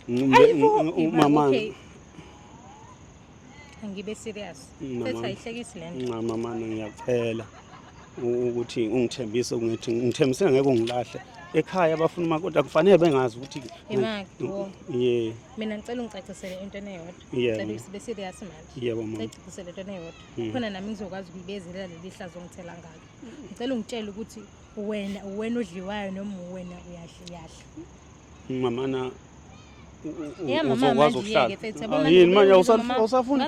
Ngixolele. Mama. Angibe serious. Mfethu ayihlekisi lento. Mama ngiyacela ukuthi ungithembise ungithi ngithembise ngeke ungilahle. Ekhaya bafuna umakoti akufanele bengazi ukuthi yeah. Mina ngicela ungicacisele into eneyodwa. Ngicela sibe serious manje. Yebo mama. Ngicacisele into eneyodwa. Khona nami ngizokwazi ukuyibezelela leli hlazo ongithela ngalo. Ngicela ungitshele ukuthi wena wena odliwayo noma wena uyadla. Mamana uzokwazi ukuhlala. Yini manje awusafuni?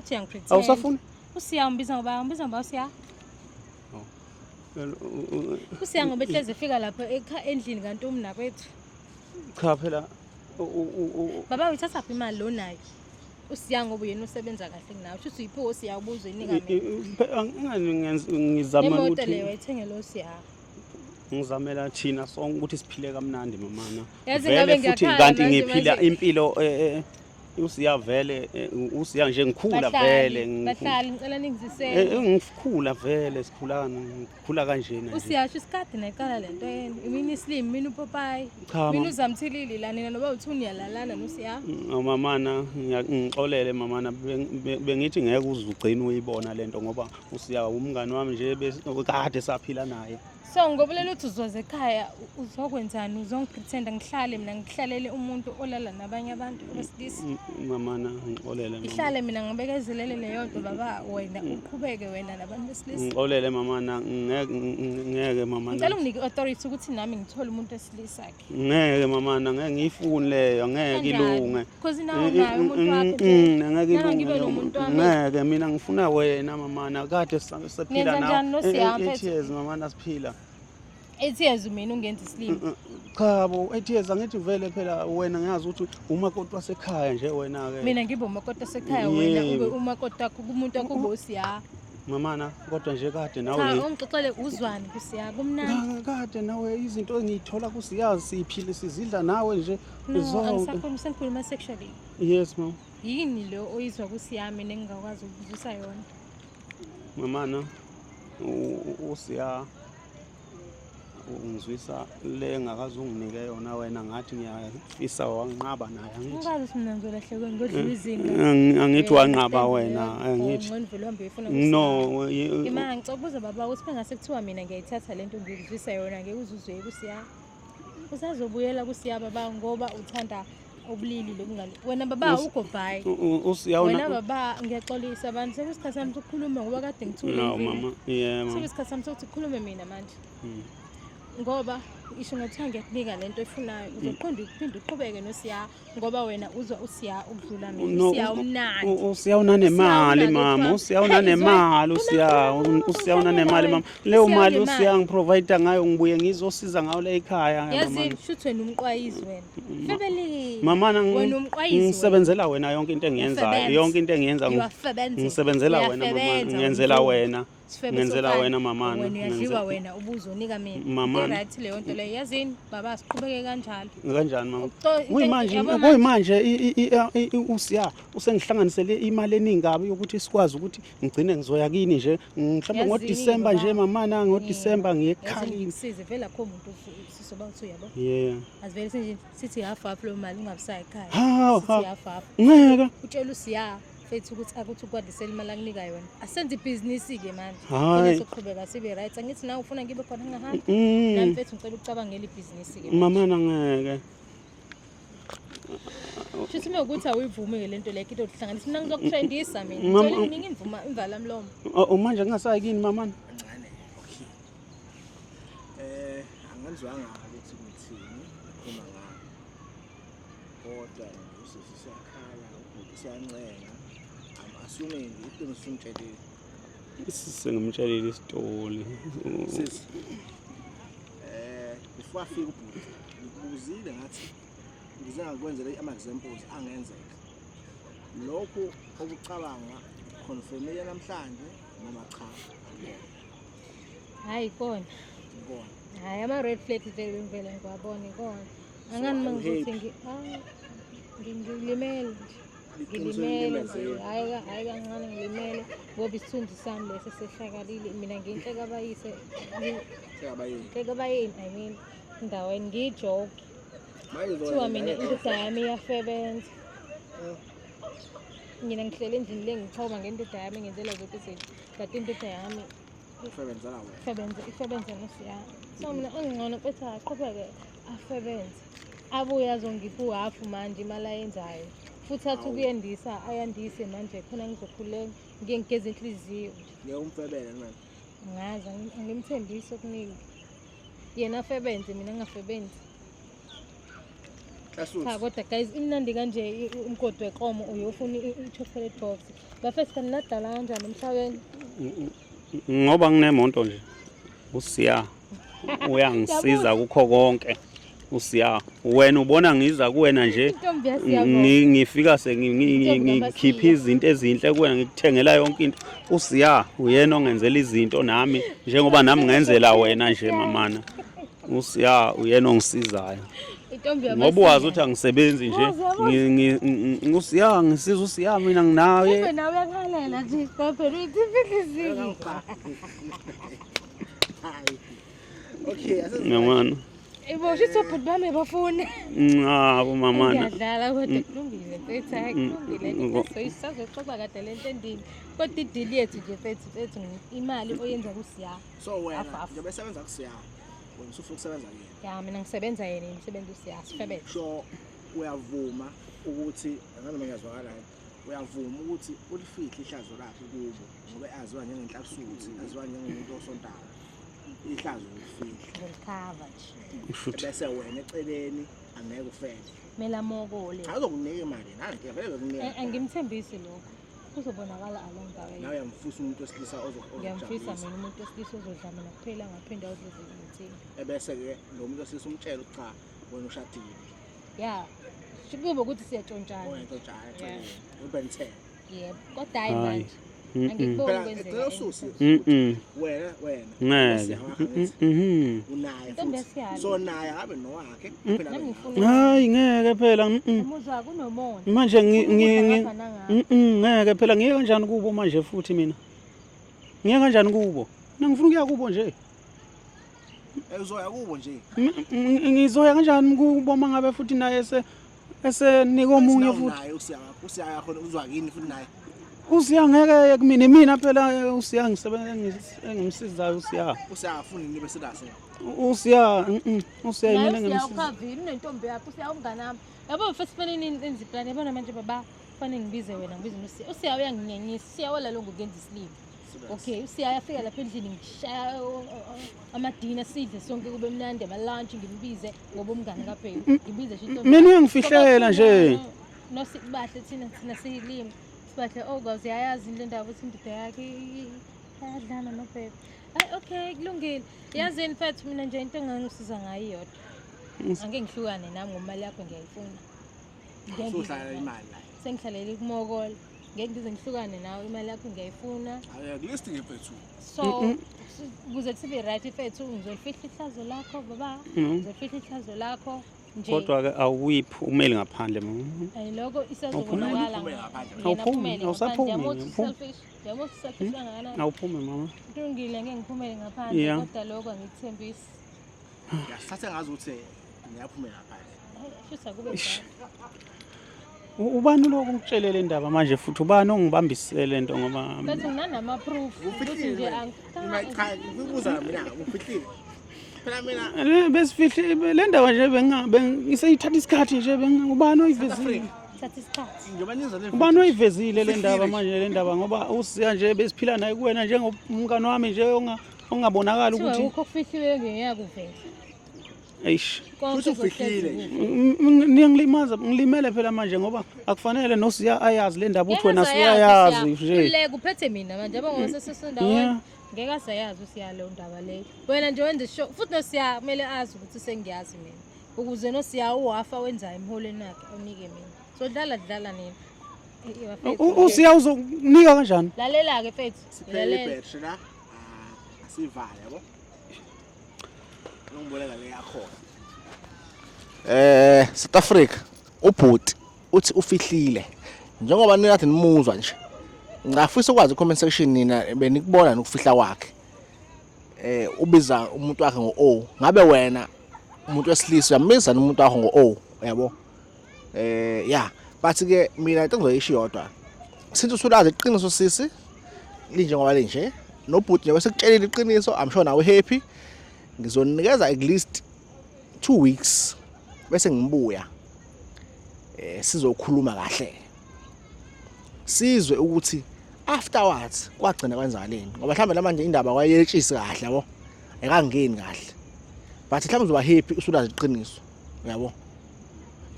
Awusafuni? Usiya umbiza ngoba umbiza ngoba usiya. Usiya ngoba ehleze efika lapho endlini kanti umnakwethu. Cha phela baba uyithatha phi imali lo nayo? Usiya ngoba yena usebenza kahle kunawe. Shuthi uyiphiwe usiya ubuze inika mina. Ngizama ukuthi imoto leyo ayithengele usiya. Ngizamela thina sonke ukuthi siphile kamnandi mamana. Vele futhi kanti ngiphila impilo usiya vele usiya nje ngikhula vele bahlali ngicela ningizisele ngikhula vele sikhula ngikhula kanjena nje usiyasho isikade naqala lento yenu imini islim mina upopayi mina uzamthilili la nina noba uthi uyalalana nosiya. Mamana ngixolele mamana bengithi ngeke uzugcina uyibona lento ngoba usiya umngani wami nje kade saphila naye. So ngobulela ukuthi uzoze ekhaya uzokwenzani, uzongipretenda ngihlale mina ngihlalele umuntu olala nabanye abantu abesilisa? Mamana ngixolele mama. Ngihlale mina ngibekezelele leyo nto baba, wena uqhubeke wena nabantu besilisa. Ngixolele mamana, ngeke mamana. Ngicela unginike authority ukuthi nami ngithole umuntu wesilisa ke. Ngeke mamana, ngeke ngiyifune leyo, ngeke ilunge. Because nawe unaye umuntu wakho. Ngeke ilunge. Ngeke mina ngifuna wena mamana, kade sephila nawe. 8 years mamana siphila. 8 years mina ungenza isilima. Cha bo, 8 years angithi vele phela wena ngiyazi ukuthi umakoti wasekhaya nje wena ke. Mina ngibe umakoti wasekhaya wena ube umakoti wakho kumuntu wakho ubosiya. Mamana kodwa nje kade nawe. Cha ungixoxele uzwani kusiya kumnandi. Kade nawe izinto engiyithola kusiyazi siphile sizidla nawe nje. No, angisakhulumi sengikhuluma sexually. Yes mama. Yini lo oyizwa kusiya mina engingakwazi ukuzwisa yona? Mamana usiya ungizwisa le ngakaze unginike yona wena ngathi ngiyafisa wanqaba naye angithi. Ungazi mina ngizolahleka ngodlula izinto. Angithi wanqaba wena angithi. No. Ima ngicela ukubuza baba ukuthi bengase kuthiwa mina ngiyayithatha lento ngikuzwisa yona ngeke uzuzwe kusiya. Usazobuyela kusiya baba ngoba uthanda ubulili lokungani. Wena baba ugobhayi. Usiya wena baba ngiyaxolisa abantu sekuyisikhathi sami sokukhuluma ngoba kade ngithule. No mama. Yeah mama. Sekuyisikhathi sami sokuthi kukhulume mina manje. Ngoba isho ngathiwa ngiyakunika lento efunayo uzoqonda ukuphinde uqhubeke nosiya ngoba wena uzwa usiya ukudlula mina. Usiya umnandi. Usiya unanemali mama, usiya unanemali, usiya unanemali mama. Leyo mali usiya ngiprovide ngayo ngibuye ngizosiza ngayo la ekhaya. Yazi shuthi wena umqwayizi wena. Febelile. Mama ngisebenzela wena yonke into engiyenzayo, yonke into engiyenza ngisebenzela wena mama, ngiyenzela wena. Ngenzela wena mama. Wena uyadliwa wena ubuzonika mina. Mama. Right leyo nto leyo yazini baba siqhubeke kanjalo. Kanjani mama? Kuyimanje kuyimanje usiya usengihlanganisele imali eningi kabi yokuthi sikwazi ukuthi ngigcine ngizoya kini nje mhlawumbe ngoDecember nje mama na ngoDecember ngiye ekhaya. Ngisize vele akho umuntu sisoba uthi uyabo. Yeah. Asivele sinje sithi half half lo mali ungabisayi ekhaya. Sithi half half. Ngeke. Utshela usiya fethu ukuthi akuthi ukwadisela imali akunika yona. Asenze ibhizinisi ke manje. Hayi. Soqhubeka sibe right. Angithi nawe ufuna ngibe khona ngingahambi. Nami mfethu ngicela ukucabangela ibhizinisi ke. Mama ngeke. Shuthi uma ukuthi awuyivumi-ke le nto leyo into hlanganisa mina ngizokutrendisa mina. Mama- Ngithola iningi imvuma imvala mlomo. Oh, manje ngingasayi kini mamana. Kancane. Okay. Eh, angizwanga ukuthi kuthini ukhuluma ngani. Kodwa usisi siyakhala, ubhuti siyancenga. I'm assuming iqiniso umtshelile. Sengimtshelile isitori. Sisi. Eh, before afike ubhuti, ngikubuzile ngathi ngize ngakwenzela ama-examples angenzeka. Lokhu okucabanga confirmile namhlanje noma cha? Hhayi kona. Ngikona. Hhayi ama-red flags vele ngivele ngiwabone kona. Angani So, uma are you ngizothi happy? Ngilimele nje. Iqiniso Ngilimele nje. lilimazile. Hhayi hhayi kancane ngilimele ngoba isithunzi sami lesi sehlakalile. Mina ngiyinhleka abayise. Sekabayeni. Inhleka abayeni, I mean, endaweni ngiyijoke. Manje Kuthiwa mina indoda yami iyafebenza. Mina ngihlele endlini le ngixhoma ngendoda yami ngenzela zonke izinto. Kanti indoda yami Ufebenzela wena. ifebenze ifebenze nosiya. So mina ongcono mfethu aqhubeke afebenze. Abuye azongipha uhafu manje imali ayenzayo. Futhi athi ukuyandisa ayandise manje khona ngizokhuleka ngike ngigeze inhliziyo nje. Ngeke umfebele mina. Ngazi angimthembisi okuningi. Yena afebenze mina ngingafebenzi. Cha Hlasuthi. kodwa guys imnandi kanje umgodi wenkomo uyofuna i-chocolate box. Bafethu kanti nadala kanjani emhlabeni? Ngoba nginemoto nje. Usiya uyangisiza kukho konke. Usiya wena ubona ngiza kuwena nje. Intombi yasiyabonga. Ngifika sengikhipha izinto ezinhle kuwena ngikuthengela yonke into. Usiya uyena ongenzela izinto nami njengoba nami ngenzela wena nje mamana. Usiya uyena ongisizayo. Intombi Ngoba wazi ukuthi angisebenzi nje. Usiya ngisiza usiya mina nginaye. Ube nawe uyakhalela nje phela uyithi inhliziyo. Hayi. Okay, asizwe. Mamana. Ibo shithi obhuti bami bafuna. Ngabo mamana. Ngiyadlala kodwa kulungile mfethu hayi kulungile. Soyisazoxoxa kade lento endini. Kodwa idili yethu nje mfethu mfethu imali oyenza kusiya. So wena Hafu, hafu. njengoba esebenza kusiya. Wena usufuna ukusebenza kuyena. Ya mina ngisebenza yena imisebenzi usiya sifebenze. So uyavuma ukuthi noma ngiyazwakala yini, uyavuma ukuthi ulifihle ihlazo lakhe kubo ngoba aziwa njengenhlasuthi, aziwa njengomuntu osontayo. Ihlazo ulifihle. Ngilikhava nje. Bese wena eceleni angeke ufele. Kumele amokole. Azokunika imali nanti vele bekunika. Angimthembisi lokho. Kuzobonakala along the way. Nawe uyamfisa umuntu wesilisa Ngiyamfisa ozokujabulisa. mina umuntu wesilisa ozodla mina kuphela angaphinde ayodla ezinye. Ebese ke lo muntu wesilisa umtshela ukuthi cha wena ushadile. Ya. Kube ukuthi siyatshontshana. Wena utshaya eceleni. Ube nithele. Yebo. Kodwa hayi Hayi. manje. Mm-mm. Angikuboni Phela kwenzeka. ecela ususi Mm. wena wena. Ngeke. Usiya wakhe angithi. Mhm. Unaye Intombi futhi. yasiyalo. So naye abe nowakhe phela Nami abe nawe. ngifuna Hayi ngeke phela. umuzwa kunomona. Manje Ngifuna ngapha. Ngeke phela ngiye kanjani kubo manje futhi mina. Ngiye kanjani kubo? Mina ngifuna ukuya kubo nje. Uzoya kubo nje. Ngizoya kanjani kubo mangabe futhi naye esenika omunye futhi. Naye usiya wakho, usiya yakho uzwa kini futhi naye. Usiya ngeke kumina mina phela usiya ngisebenza engimsizayo usiya. Usiya afuni nibe serious. Usiya usiya Naye mina usiya engimsizayo. ukhavile unentombi yakho usiya umngane wami. Yabo first fanele nenze iplan yabona manje baba fanele ngibize wena ngibize noSiya. Usiya uyanginyenyisa. Usiya wala longo kuyenza isilimo. Okay, usiya uyafika lapha endlini ngishaya amadina sidle sonke kube mnandi ama-lunch ngimbize ngoba umngane kaBheki. Ngibize nje intombi. Mina uyangifihlela nje. No sibahle thina siyilimi. Sibahle oh kwazi uyayazi le ndaba ukuthi indoda yakhe ayadlana noBheki. Hayi okay kulungile. Yazini mfethu mina nje into engangisiza ngayo iyodwa. Angeke ngihlukane nami ngoba imali yakho ngiyayifuna. Ngeke Usuhlala imali la. Sengihlalele kumokola. Ngeke ngize ngihlukane nawe imali yakho ngiyayifuna. Hayi kulist nje mfethu. So ukuze sibe right mfethu ngizolifihla ihlazo lakho baba. Ngizolifihla ihlazo lakho nje. Kodwa ke awuyiphi umeli ngaphandle mama. Ayi lokho isazobonakala. Awuphume ngaphandle. Awuphumi, awusaphumi, awuphumi. Selfish. Yabo selfish kangakanani? Awuphume mama. Kulungile ngeke ngiphumele ngaphandle Yeah. kodwa lokho angikuthembisi. Ngiyasithatha ngazi ukuthi ngiyaphumela ngaphandle. Hayi, Futhi akube njalo. Ubani lokho ungitshelele le ndaba manje futhi ubani ongibambisele lento ngoba Mfethu nginanama-proof ukuthi nje Mina cha ngikubuza mina ufihlile. Phela mina Besifihle le ndaba nje iseyithatha isikhathi nje ubani oyivezile. Africa. Thatha isikhathi. Njengoba nizwa le Ubani oyivezile le ndaba manje, le ndaba? Ngoba uSiya nje besiphila naye kuwena njengomngane wami nje ongabonakali Kuthiwa ukuthi akukho okufihliwe engingeke kuvele. Eish. Konke Futhi ufihlile kuzohlezi nje. kuhle. Niyangilimaza, ngilimele phela manje, ngoba akufanele noSiya ayazi le ndaba ukuthi Ngeke wena azayazi suyayazi uSiya. nje. Khululeka, uphethe mina manje, yabo, ngoba sesisendaweni. Ngeke azayazi uSiya leyo ndaba leyo. Wena nje wenze sure, futhi noSiya kumele azi ukuthi sengiyazi mina. Ukuze noSiya uwafa wenzayo emholweni wakhe awunike mina. So dlala dlala nina. Eh, eh, bafethu, USiya uzokunika kanjani? Lalela-ke, mfethu. Siphele Lalela. ibhetri la. Ah, asivale, yabo. Ngiboleka le yakhona. South Africa, ubhuti uthi ufihlile. Njengoba ninathi nimuzwa nje. Ngafisa ukwazi comment section, nina benikubona nokufihla kwakhe. Ubiza umuntu wakhe ngo-O. Ngabe wena umuntu wesilisa uyambiza umuntu wakho ngo-O, yabo? Yeah, but ke mina into engizoyisho yodwa. Since usulazi iqiniso, sisi, linjengoba linje, nobhuti nje besekutshelile iqiniso, I'm sure nawe happy. Ngizonikeza at least 2 weeks bese ngibuya. Sizokhuluma kahle. Sizwe ukuthi afterwards kwagcina kwenzakaleni, ngoba mhlawumbe lamanje indaba kwayetshisi kahle, yabo, ayikangeni kahle, but mhlawumbe uzoba happy usulazi iqiniso, uyabo.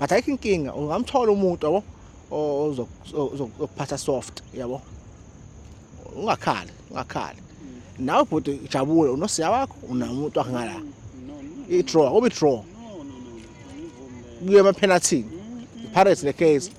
But ayikho inkinga, ungamthola umuntu, yabo, ozokuphatha soft, yabo. Ungakhali, ungakhali nawe bhuti, jabule, unoSiya wakho, unamuntu wakhe ngala. I-draw, kuba i-draw, kuye ema-penalty, i-Pirates ne-case.